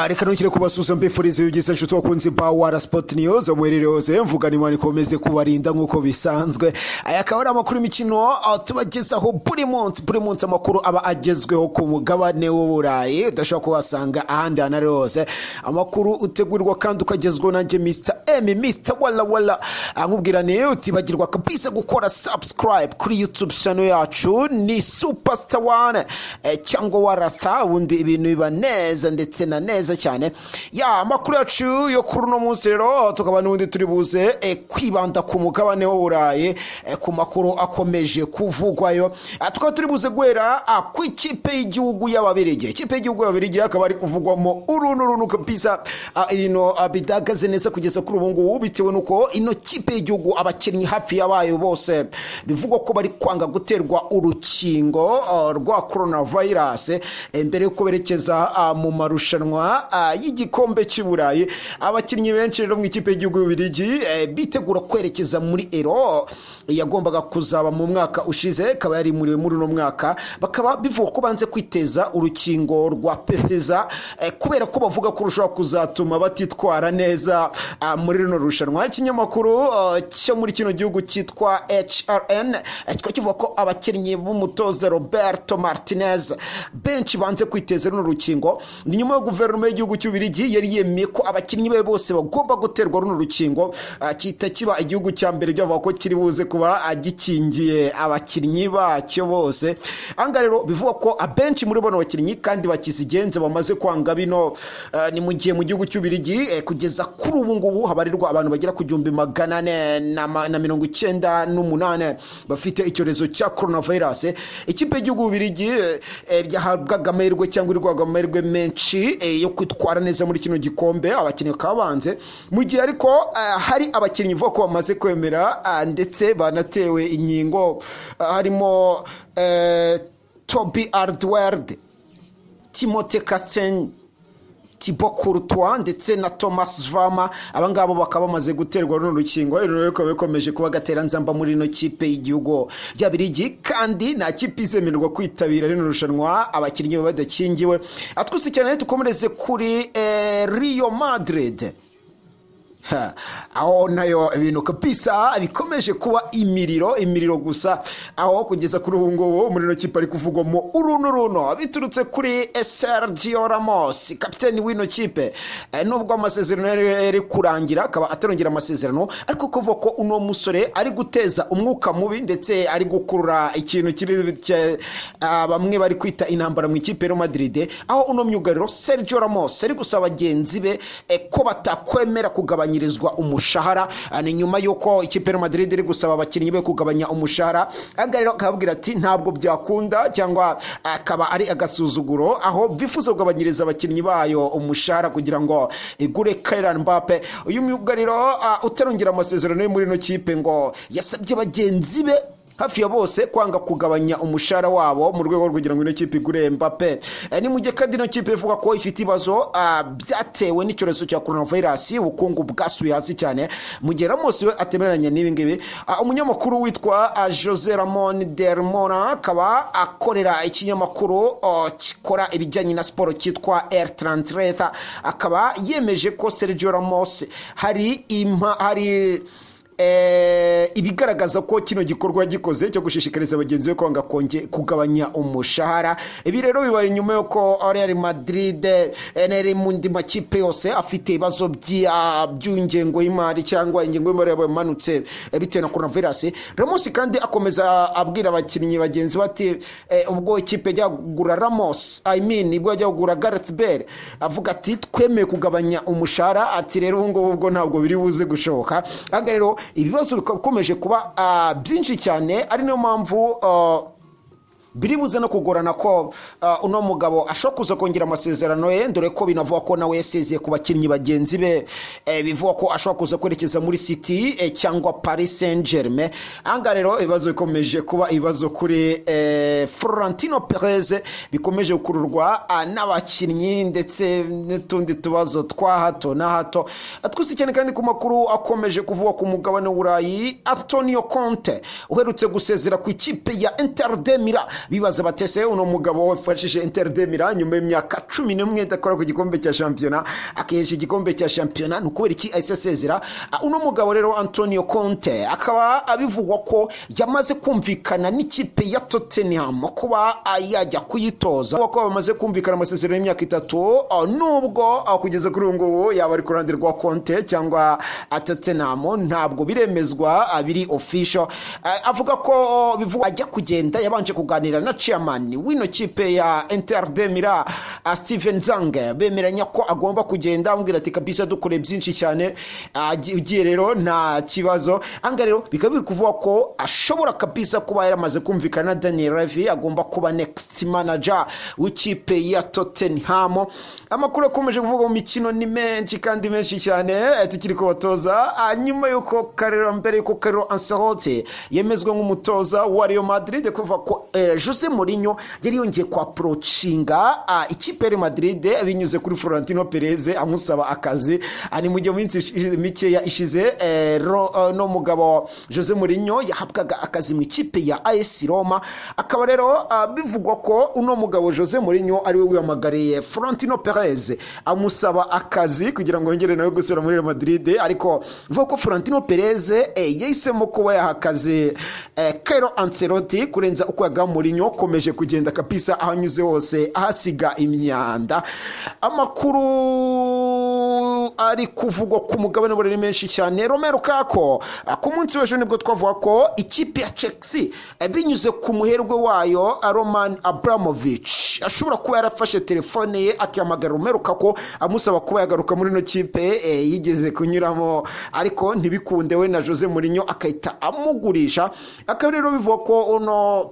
Ya, reka nongere kubasuhuza, mbifuriza ibyiza, nshuti bakunzi ba Wara Sport News muherere hose. Mvuga ni Imana ikomeze kubarinda nk'uko bisanzwe. Aya akaba ari amakuru y'imikino tubagezaho buri munsi, buri munsi, amakuru aba agezweho ku mugabane w'Uburayi udashobora kuhasanga ahandi hantu ari hose. Amakuru utegurirwa kandi ukagezweho nanjye Mr M, Mr Wala Wala. Nkubwira ni utibagirwa kabisa gukora subscribe kuri YouTube channel yacu, ni Superstar One cyangwa Warasa, ubundi ibintu biba neza ndetse na neza cyane. Ya amakuru yacu yo kuri uno munsi rero, tukaba n'ubundi turi buze kwibanda ku mugabane w'Uburayi, ku makuru akomeje kuvugwayo. Tukaba turi buze guhera ku ikipe y'igihugu y'Ababirigi. Ikipe y'igihugu y'Ababirigi akaba ari kuvugwamo uruntu runtu kabisa, ibintu bidahagaze neza kugeza kuri ubu ngubu, bitewe n'uko ino kipe y'igihugu abakinnyi hafi yabayo bose bivugwa ko bari kwanga guterwa urukingo rwa coronavirus mbere y'uko berekeza mu marushanwa y'igikombe cy'Uburayi. Abakinnyi benshi rero mu ikipe y'igihugu y'Ububirigi bitegura kwerekeza muri Euro yagombaga kuzaba mu mwaka ushize, ikaba yarimuriwe muri uno mwaka, bakaba bivugwa ko banze kwiteza urukingo rwa Pfizer kubera ko bavuga ko rushobora kuzatuma batitwara neza muri rino rushanwa. Ikinyamakuru cyo muri kino gihugu cyitwa HRN kikaba kivuga ko abakinnyi b'umutoza Roberto Martinez benshi banze kwiteza runo rukingo. Ni nyuma yo guverinoma y'igihugu cy'Ububirigi yari yemeye ko abakinnyi be bose bagomba guterwa runo rukingo, kita kiba igihugu cya mbere byavuga ko kiri buze kuba gikingiye abakinnyi bacyo bose. Ahangaha rero bivugwa ko abenshi muri bano bakinnyi kandi bakizigenza bamaze kwanga bino. Ni mu gihe mu gihugu cy'Ububirigi kugeza kuri ubu ngubu habarirwa abantu bagera ku 1498 bafite icyorezo cya coronavirus. Ikipe y'igihugu y'Ububirigi yahabwaga amahirwe cyangwa iri guhabwa amahirwe menshi yo kwitwara neza muri kino gikombe, abakinnyi bakaba banze. Mu gihe ariko hari abakinnyi bavuga ko bamaze kwemera ndetse banatewe inkingo, harimo Toby Alderweireld, Timothée Castagne, Thibaut Courtois ndetse na Thomas Vermaelen. Abangabo bakaba bamaze guterwa runo rukingo. Rero bikaba bikomeje kuba agateranzamba muri ino kipe y'igihugu y'Abirigi, kandi nta kipe izemererwa kwitabira rino rushanwa abakinnyi badakingiwe. Twese cyane tukomereze kuri Real Madrid. Ha, aho nayo ibintu kabisa bikomeje kuba imiriro, imiriro gusa, aho kugeza kuri ubu ngubu muri ino kipe ari kuvugwamo uruno runo biturutse kuri Sergio Ramos, kapiteni w'ino kipe. Nubwo amasezerano yari kurangira akaba atarongera amasezerano, ariko kuvuga ko uno musore ari guteza umwuka mubi ndetse ari gukurura ikintu kiri bamwe bari kwita intambara mu ikipe ya Madrid, aho uno myugariro Sergio Ramos ari gusaba bagenzi be ko batakwemera kugabanyirizwa umushahara. Ni nyuma y'uko ikipe ya Madrid iri gusaba abakinnyi be kugabanya umushahara. Aha rero akababwira ati ntabwo byakunda, cyangwa akaba ari agasuzuguro, aho bifuza kugabanyiriza abakinnyi bayo umushahara kugira ngo igure Kylian Mbappe. Uyu myugariro utarongera amasezerano ye muri ino kipe ngo yasabye bagenzi be hafi ya bose kwanga kugabanya umushahara wabo mu rwego rwo kugira ngo ino kipe igure Mbappe. Ni mu gihe kandi ino kipe ivuga ko ifite ibibazo byatewe n'icyorezo cya coronavirus, ubukungu bwasubiye hasi cyane, mu gihe Ramos we atemeranya n'ibi ngibi. Umunyamakuru witwa Jose Ramon Del Mora akaba akorera ikinyamakuru gikora ibijyanye na siporo cyitwa El Transleta, akaba yemeje ko Sergio Ramos hari ibigaragaza ko kino gikorwa gikoze cyo gushishikariza bagenzi be kwanga kugabanya umushahara. Ibi rero bibaye nyuma y'uko Real Madrid n'ari mu ndi makipe yose afite ibibazo by'ingengo y'imari, cyangwa ingengo y'imari yabo yamanutse bitewe na coronavirus. Ramos kandi akomeza abwira abakinnyi bagenzi be ati ubwo ikipe ijya kugura Ramos, I mean ubwo yajya kugura Gareth Bale, avuga ati twemeye kugabanya umushahara, ati rero ubu ngubu ubwo ntabwo biri buze gushoboka. Aha rero ibibazo bikomeje kuba byinshi cyane, ari niyo mpamvu biri buze no kugorana ko uno mugabo ashobora kuza kongera amasezerano ye, dore ko binavuga ko nawe yasezeye ku bakinnyi bagenzi be. Bivugwa ko ashobora kuza kwerekeza muri City cyangwa Paris Saint Germain. Ahangaha rero ibibazo bikomeje kuba ibibazo kuri Florentino Perez, bikomeje gukururwa n'abakinnyi ndetse n'utundi tubazo twa hato na hato. Twese cyane kandi ku makuru akomeje kuvugwa ku mugabane w'Uburayi, Antonio Conte uherutse gusezera ku ikipe ya Inter de Milan. Bibaza batese uno mugabo wafashije Inter de Milan nyuma y'imyaka 11 idakora ku gikombe cya shampiyona, akihesha igikombe cya shampiyona, ni ukubera iki ahise asezera? Uno mugabo rero Antonio Conte akaba abivugwa ko yamaze kumvikana n'ikipe ya Tottenham kuba yajya kuyitoza, ko bamaze kumvikana amasezerano y'imyaka 3, nubwo kugeza kuri ubu ngubu yaba ari ku ruhande rwa Conte cyangwa Tottenham ntabwo biremezwa biri official. Avuga ko bivugwa ajya kugenda yabanje kuganira na chairman w'ino kipe ya Inter de Milan, Steven Zhang, bemeranya ko agomba kugenda, amubwira ati: "Kabisa dukore byinshi cyane, ugiye rero nta kibazo." Anga rero bikaba biri kuvuga ko ashobora kabisa kuba yaramaze kumvikana na Daniel Levy, agomba kuba next manager w'ikipe ya Tottenham. Amakuru akomeje kuvuga mu mikino ni menshi kandi menshi cyane. Tukiri kubatoza, nyuma y'uko Carlo, mbere y'uko Carlo Ancelotti yemezwa nk'umutoza wa Real Madrid, kuva ko Jose Mourinho yari yongeye kwa approachinga ikipe ya Real Madrid binyuze kuri Florentino Perez amusaba akazi. Ni mu gihe mu minsi mikeya ishize no mugabo Jose Mourinho yahabwaga akazi mu ikipe ya AS Roma. Akaba rero bivugwa ko uno mugabo Jose Mourinho ariwe wihamagariye Florentino Perez amusaba akazi kugira ngo yongere nawe gusubira muri Real Madrid, ariko bivuga ko Florentino Perez yahisemo kuba yaha akazi Carlo Ancelotti kurenza uko yaga Mourinho. Komeje kugenda kabisa aho anyuze hose ahasiga imyanda. Amakuru ari kuvugwa ku mugabane w'Uburayi menshi cyane. Romelu Lukaku, ku munsi w'ejo nibwo twavuga ko ikipe ya Chelsea binyuze ku muherwe wayo Roman Abramovich ashobora kuba yarafashe telefone ye akihamagara Romelu Lukaku amusaba kuba yagaruka muri ino kipe yigeze kunyuramo, ariko ntibikunde, we na Jose Mourinho akahita amugurisha. Akaba rero bivuga ko uno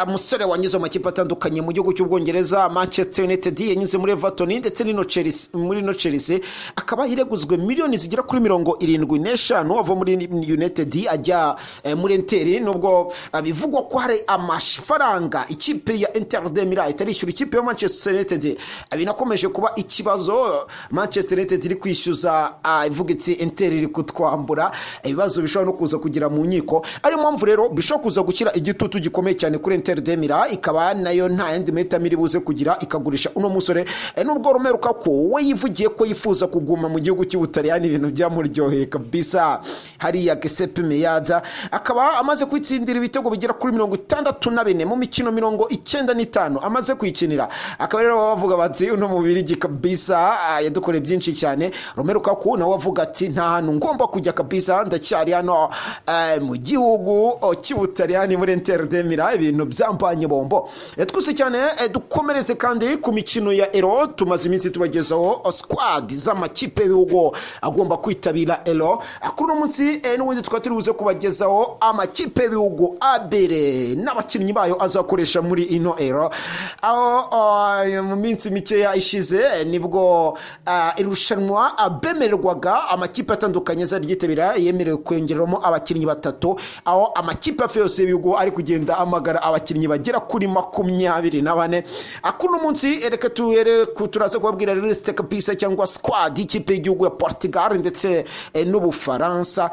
musore wanyuze mu makipe atandukanye mu gihugu cy'Ubwongereza, Manchester United, yanyuze muri Everton ndetse n'ino Chelsea, muri ino Chelsea akaba yireguzwe miliyoni zigera kuri 75 ava muri United ajya muri Inter, nubwo bivugwa ko hari amafaranga ikipe ya Inter de Milan itarishyura ikipe ya Manchester United. Binakomeje kuba ikibazo, Manchester United iri kwishyuza ivuga iti: "Inter iri kutwambura." Ibibazo bishobora no kuza kugira mu nkiko, ariyo mpamvu rero bishobora kuza gushyira igitutu gikomeye cyane kuri Inter de Milan, ikaba nayo nta yandi mahitamo iri buze kugira, ikagurisha uno musore. Nubwo Romelu Lukaku we yivugiye ko yifuza kuguma mu gihugu cy'Ubutaliyani, ibintu byamuryoheye kabisa hariya Giuseppe Meazza, akaba amaze kwitsindira ibitego bigera kuri 64 mu mikino 95 amaze kwikinira. Akaba rero bavuga bati: "Uno mubirigi kabisa yadukoreye byinshi cyane." Romelu Lukaku nawe avuga ati: "Nta hantu ngomba kujya kabisa, ndacyari hano mu gihugu cy'Ubutaliyani muri Inter de Milan, ibintu byambanye bombo." Twese cyane dukomereze kandi ku mikino ya Euro. Tumaze iminsi tubagezaho squad z'amakipe y'ibihugu agomba kwitabira Euro. Kuri uno munsi n'ubundi tukaba turi buze kubagezaho amakipe y'ibihugu abere n'abakinnyi bayo azakoresha muri ino Euro, aho mu minsi mikeya ishize nibwo irushanwa bemererwaga amakipe atandukanye azajya ryitabira yemerewe kongeramo abakinnyi batatu, aho amakipe hafi yose y'ibihugu ari kugenda amagara abakinnyi bagera kuri 24. Kuri uno munsi reka tuhere turaza kubabwira liste kabisa cyangwa squad y'ikipe y'igihugu ya Portugal ndetse n'Ubufaransa.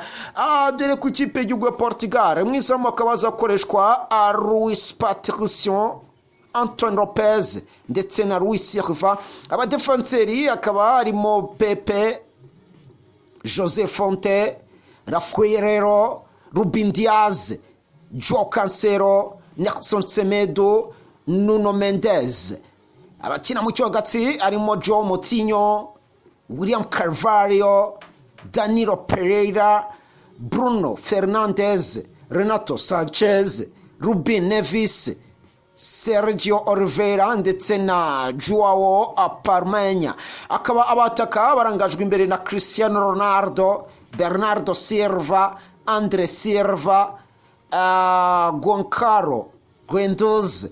Dore ku ikipe y'igihugu ya Portugal, mu izamu hakaba hazakoreshwa Luis Patricio, Antonio Lopez ndetse na Luis Silva. Abadefanseri akaba harimo Pepe, Jose Fonte, Rafael, Ruben Dias, Joao Cancelo, Nelson Semedo, Nuno Mendes. Abakina mu cyo hagati harimo Joao Moutinho, William Carvalho, Danilo Pereira, Bruno Fernandes, Renato Sanchez, Ruben Neves, Sergio Oliveira ndetse na Joao Palhinha. Akaba abataka barangajwe imbere na Cristiano Ronaldo, Bernardo Silva, Andre Silva, Goncalo Guedes,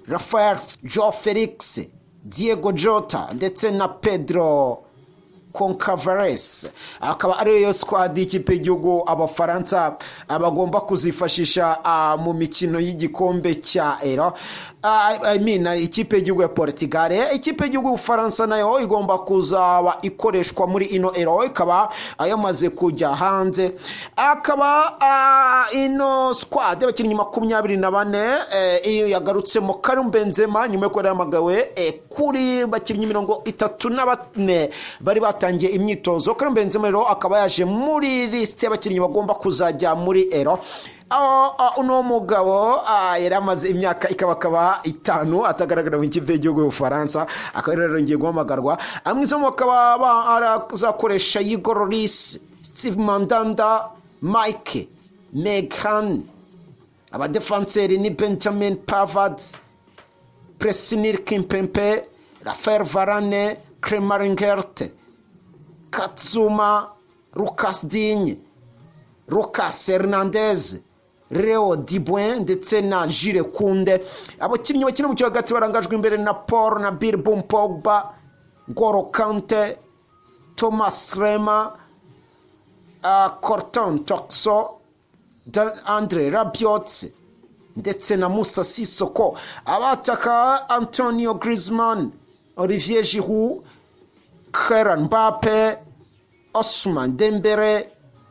Rafael, Joao Felix, Diego Jota ndetse na Pedro. Concaveres. Akaba ariyo squad y'ikipe y'igihugu Abafaransa bagomba kuzifashisha mu mikino y'igikombe cya Euro. I mean, ikipe y'igihugu ya Portugal. Ikipe y'igihugu y'Ubufaransa nayo igomba kuzaba ikoreshwa muri ino Euro, ikaba yamaze kujya hanze. Akaba ino squad y'abakinnyi 24, iyo yagarutsemo Karim Benzema nyuma yo kuba yahamagawe kuri bakinnyi 34 bari batangiye imyitozo. Karim Benzema rero akaba yaje muri lisite y'abakinnyi bagomba kuzajya muri Euro, aho uno mugabo yari amaze imyaka ikabakaba 5 atagaragara mu ikipe y'igihugu y'Ubufaransa, akaba rero yarongeye guhamagarwa. Amwizamu bakaba arazakoresha Hugo Lloris, Steve Mandanda, Mike Maignan. Abadefanseri ni Benjamin Pavard, Presnel Kimpembe, Raphael Varane, Clement Lenglet, Kurt Zouma, Lucas Digne, Lucas Hernandez, Leo Dubois ndetse na Jules Kounde. Abakinnyi bakina mu kibuga hagati barangajwe imbere na Paul na Bill Pogba, Ngolo Kante, Thomas Lemar, Corentin Tolisso, Andre Rabiot ndetse na Musa Sissoko. Abataka: Antonio Griezmann, Olivier Giroud, Kylian Mbappe, Ousmane Dembele,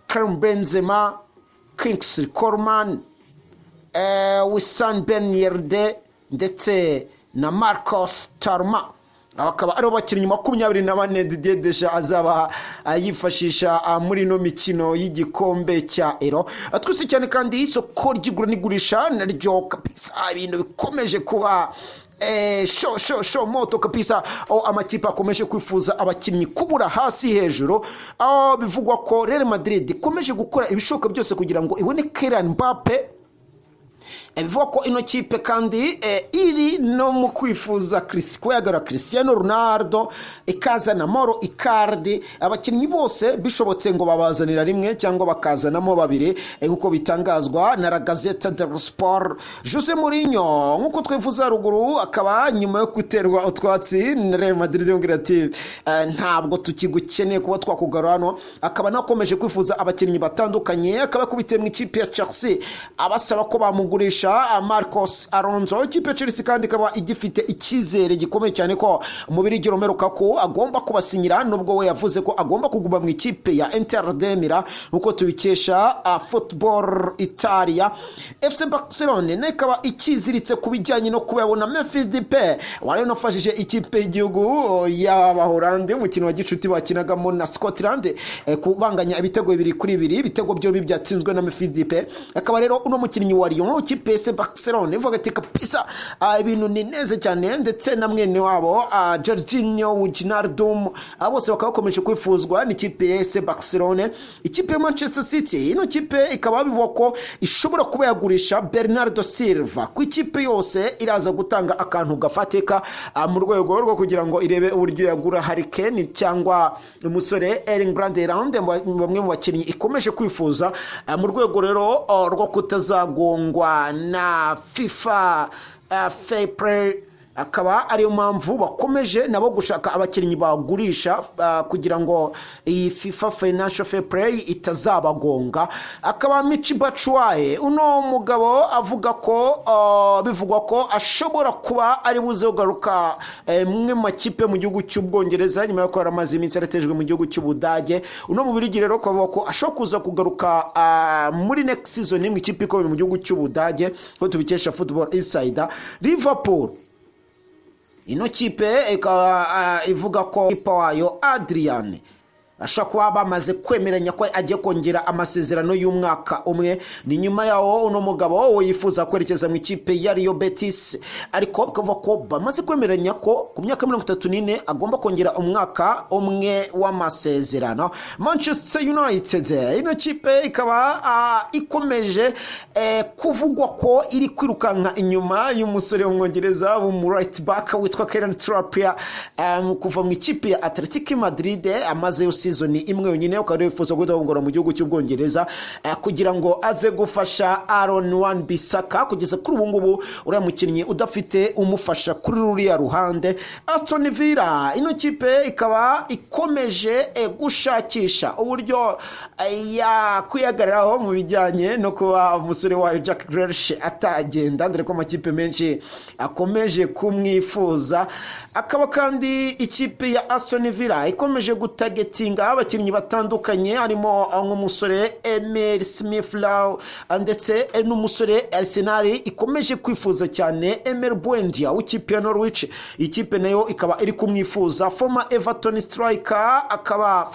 Karim Benzema, Kingsley Coman, Wissam Ben Yedder ndetse na Marcus Thuram. Bakaba aribo bakinnyi 24 Didier Deschamps azaba yifashisha muri ino mikino y'igikombe cya Euro. Twese cyane kandi isoko ry'igura n'igurisha naryo kabisa ibintu bikomeje kuba sho sho sho moto kabisa, aho amakipe akomeje kwifuza abakinnyi kubura hasi hejuru, aho bivugwa ko Real Madrid ikomeje gukora ibishoboka byose kugira ngo ibone Kylian Mbappe. Bivuga ko ino kipe kandi iri no mu kwifuza kuba yagarura Cristiano Ronaldo, ikazana Mauro Icardi. Abakinnyi bose bishobotse ngo babazanira rimwe cyangwa bakazanamo babiri, nk'uko bitangazwa na La Gazzetta dello Sport. Jose Mourinho, nk'uko twifuza haruguru, akaba nyuma yo guterwa utwatsi na Real Madrid yongera ati ntabwo tukigukeneye kuba twakugarura hano, akaba anakomeje kwifuza abakinnyi batandukanye. Akaba yakubitiye mu ikipe ya Chelsea abasaba ko bamugurisha Marcos Alonso. Ikipe ya Chelsea kandi ikaba igifite icyizere gikomeye cyane ko Umubirigi Romelu Lukaku agomba kubasinyira, nubwo we yavuze ko agomba kuguma mu ikipe ya Inter de Milan, nkuko tubikesha Football Italia. FC Barcelone nayo ikaba ikiziritse ku bijyanye no kuba yabona Memphis Depay wari unafashije ikipe y'igihugu y'Abahorandi umukino wa gicuti bakinagamo na Scotland kubanganya ibitego 2-2, ibitego byombi byatsinzwe na Memphis Depay. Akaba rero uno mukinnyi wa Lyon, ikipe ya Barcelone ivuga ati kabisa ibintu ni neza cyane, ndetse na mwene wabo Georginio Wijnaldum, abo bose bakaba bakomeje kwifuzwa n'ikipe ya FC Barcelone. Ikipe ya Manchester City, ino kipe ikaba bivugwa ko ishobora kuba yagurisha Bernardo Silva ku ikipe yose iraza gutanga akantu gafatika mu rwego rwo kugira ngo irebe uburyo yagura Harry Kane cyangwa umusore Erling Braut Haaland, bamwe mu bakinnyi ikomeje kwifuza, mu rwego rero rwo kutazagongwa na FIFA Fair Play. Akaba ariyo mpamvu bakomeje nabo gushaka abakinnyi bagurisha kugira ngo iyi FIFA Financial Fair Play itazabagonga. Akaba Michy Batshuayi, uno mugabo avuga ko bivugwa ko ashobora kuba ari buze kugaruka mwe mu makipe mu gihugu cy'Ubwongereza nyuma yo kuba yaramaze iminsi yaratejwe mu gihugu cy'Ubudage. Uno Mubirigi rero kavuga ko ashobora kuza kugaruka muri next season mu ikipe ikomeye mu gihugu cy'Ubudage, ko tubikesha Football Insider. Liverpool, ino kipe ikaba ivuga ko kipa wayo Adrian ashobora kuba bamaze kwemeranya ko agiye kongera amasezerano y'umwaka umwe. Ni nyuma yaho uno mugabo we yifuza kwerekeza mu ikipe ya Real Betis, ariko bikavuga ko bamaze kwemeranya ko ku myaka 34 agomba kongera umwaka umwe w'amasezerano. Manchester United, ino kipe ikaba ikomeje kuvugwa ko iri kwirukanka inyuma y'umusore w'Umwongereza w'umu right back witwa Kieran Trippier, kuva mu ikipe ya Atletico Madrid amaze. season imwe yonyine, ukaba wifuza guhita bamugura mu gihugu cy'Ubwongereza kugira ngo aze gufasha Aaron Wan Bissaka. Kugeza kuri ubu ngubu uriya mukinnyi udafite umufasha kuri ruriya ruhande. Aston Villa, ino kipe ikaba ikomeje gushakisha uburyo yakwihagararaho mu bijyanye no kuba umusore wayo Jack Grealish atagenda, dore ko amakipe menshi akomeje kumwifuza. Akaba kandi ikipe ya Aston Villa ikomeje gutargetinga abakinnyi batandukanye, harimo nk'umusore Emile Smith Rowe ndetse n'umusore Arsenal ikomeje kwifuza cyane, Emil Buendia w'ikipe ya Norwich. Ikipe nayo ikaba iri kumwifuza, former Everton striker, akaba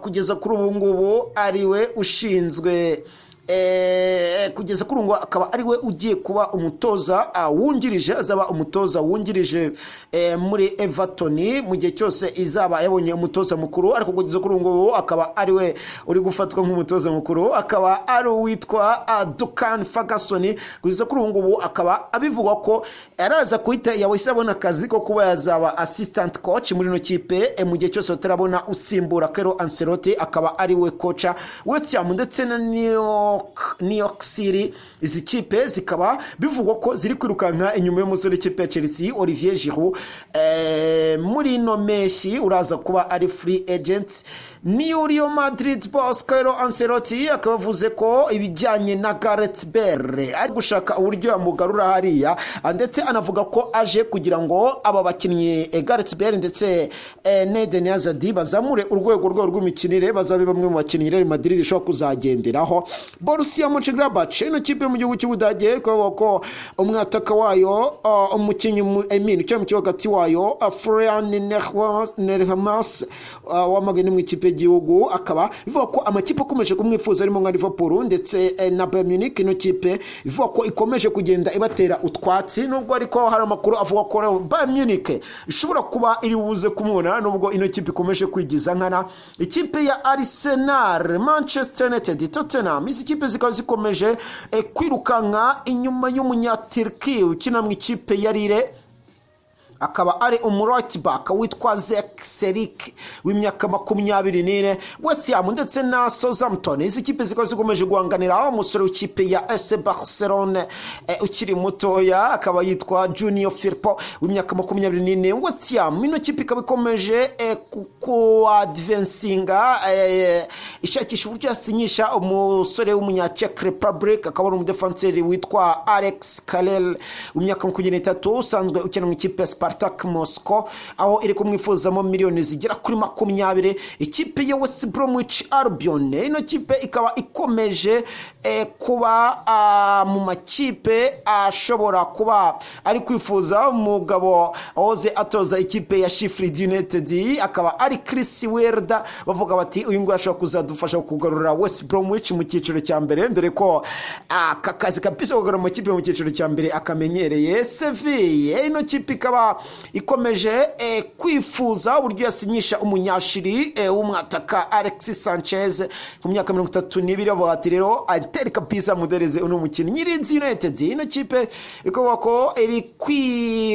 kugeza kuri ubu ngubu ariwe ushinzwe, kugeza kuri ubu akaba ariwe ugiye kuba umutoza wungirije, azaba umutoza wungirije muri Everton mu gihe cyose izaba yabonye umutoza mukuru. Ariko kugeza kuri ubu ngubu akaba ariwe uri gufatwa nk'umutoza mukuru, akaba ari uwitwa Duncan Ferguson. Kugeza kuri ubu ngubu akaba abivugwa ko araza guhita yahise abona akazi ko kuba yazaba assistant coach muri ino kipe mu gihe cyose batarabona usimbura Carlo Ancelotti, akaba ariwe coach. West Ham ndetse na New York City, izi kipe zikaba bivugwa ko ziri kwirukanka inyuma y'umusore w'ikipe ya Chelsea, Olivier Giroud. Muri ino mpeshyi uraza kuba ari free agent. New Real Madrid boss Carlo Ancelotti akaba avuze ko ibijyanye na Gareth Bale ari gushaka uburyo yamugarura hariya, ndetse anavuga ko aje kugira ngo aba bakinnyi Gareth Bale ndetse Eden Hazard bazamure urwego rwabo rw'imikinire, bazabe bamwe mu bakinnyi Real Madrid ishobora kuzagenderaho. Borussia Mönchengladbach, ino kipe mu gihugu cy'Ubudage, kuvuga ko umwataka wayo, umukinnyi Emin ucyari mu kibuga hagati wayo, Florian Nerhamas, wamaganye mu ikipe y'igihugu, akaba bivuga ko amakipe akomeje kumwifuza arimo nka Liverpool ndetse na Bayern Munich. Ino kipe ivuga ko ikomeje kugenda ibatera utwatsi, nubwo ariko hari amakuru avuga ko Bayern Munich ishobora kuba iri buze kumubona, nubwo ino kipe ikomeje kwigiza nkana. Ikipe ya Arsenal, Manchester United, Tottenham, izi kipe zikaba zikomeje kwirukanka inyuma y'Umunyaturki ukina mu ikipe ya Lille, akaba ari umu back witwa Zeki Celik w'imyaka 24. West Ham ndetse na Southampton, izi kipe zikaba zikomeje guhanganira umusore w'ikipe ya FC Barcelone ukiri mutoya, akaba yitwa Junior Firpo w'imyaka 24. West Ham, ino kipe ikaba ikomeje kuadvancinga ishakisha uburyo yasinyisha umusore w'umunya Czech Republic, akaba ari umudefanseri witwa Alex Karel w'imyaka 23, usanzwe ukina mu ikipe ya Spartak Moscow, aho iri kumwifuzamo miliyoni zigera kuri 20. Ikipe ya West Bromwich Albion, ino kipe ikaba ikomeje kuba mu makipe ashobora kuba ari kwifuza umugabo wahoze atoza ikipe ya Sheffield United, akaba ari Chris Wilder. Bavuga bati uyu nguyu ashobora kuzadufasha kugarura West Bromwich mu cyiciro cya mbere, dore ko aka kazi kabisa kugarura amakipe mu cyiciro cya mbere akamenyereye. Seville, ino kipe ikaba ikomeje kwifuza uburyo yasinyisha Umunyashiri w'umwataka Alexis Sanchez ku myaka 32. Bavuga ati rero ateri kabisa mudereze uno mukinnyi. Leeds United, ino kipe ikavuga ko iri kwi